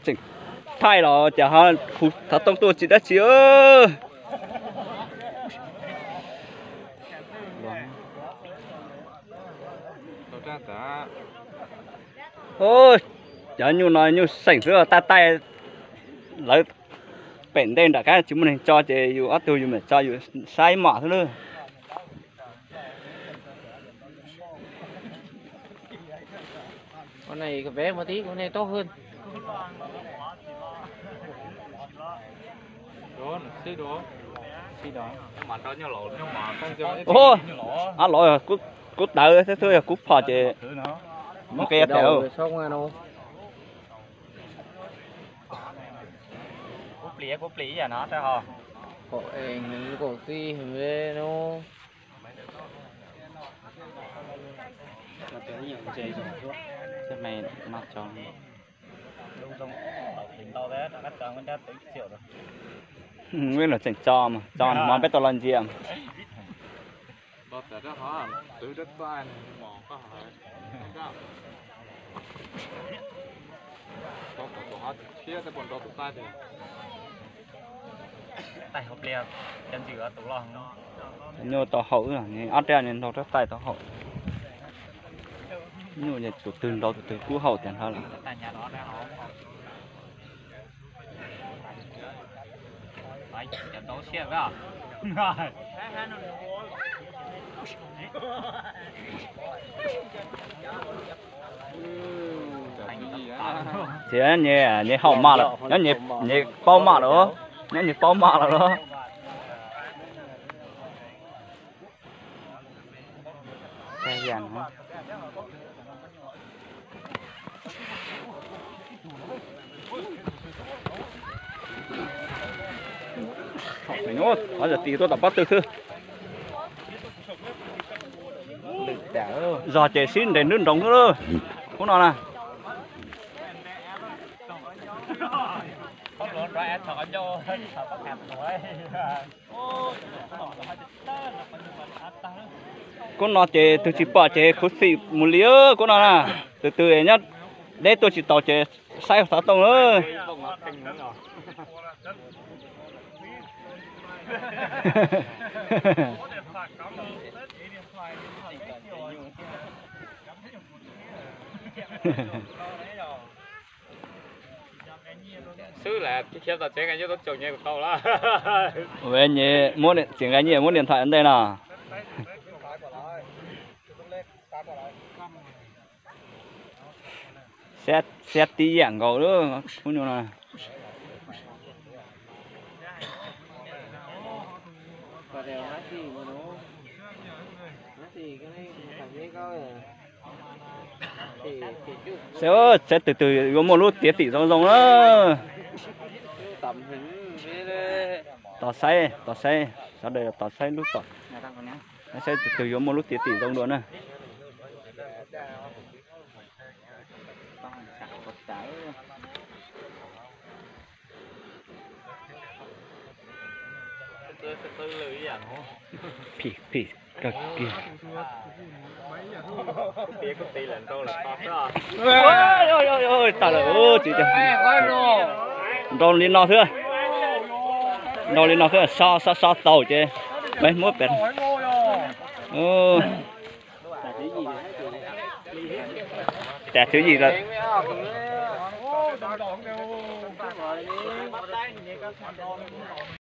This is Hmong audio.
Tseem thaij los cas hu xov tooj tuaj tsis dab tsi. Cov nyuj no nyuj seem xwb, taij taij lawv pem ntej nram qab tsis muaj neeg tso ces yus ob tug yus mam tso yus saib mom xwb lawm. Ab los, kub tawv thiab xwb, yog kub phom ces nqia tas. Peb los tseem tso mas, tso hmo peb tau los ntsia. Nyuj tau haum, ob rab no nrog rab taij tau haum. Nyuj tus twg nrau tus twg kub haum tiag ntag lawm. Ces nyias haum maj lawm, nyias paub maj lawm, nyias paub maj lawm los. Qhov tim tuaj tom pob tw xwb. Zog ces sib nres nruab nroos xwb lawm. Khub no na. Khub no ces tus tsis pom ces khuv xim mus li khub no na. Tus twg nyob deb tuaj tsis taus ces saib xov tooj lawm. Xwb las, khiav tom tsev nqa nyiaj tau tsoom nyiaj kuv tau lawm. Tseem nqa nyiaj muab niam nthaim ntej no. Siab tib yam nkaus lub nyuj no. Saib, saib twg twg yuav muaj lub tiav tim zoo zoo na. Tos saib, tos saib, sawv daws tos saib lub tom. Saib twg twg yuav muaj lub tiav tim zoo dua na. Phim phim kawg kiag. Tawm lawm, tsis nrau li no xwb. Nrau li no xwb, so so so taus ces peb muab pem. Tas thwv yim lawm.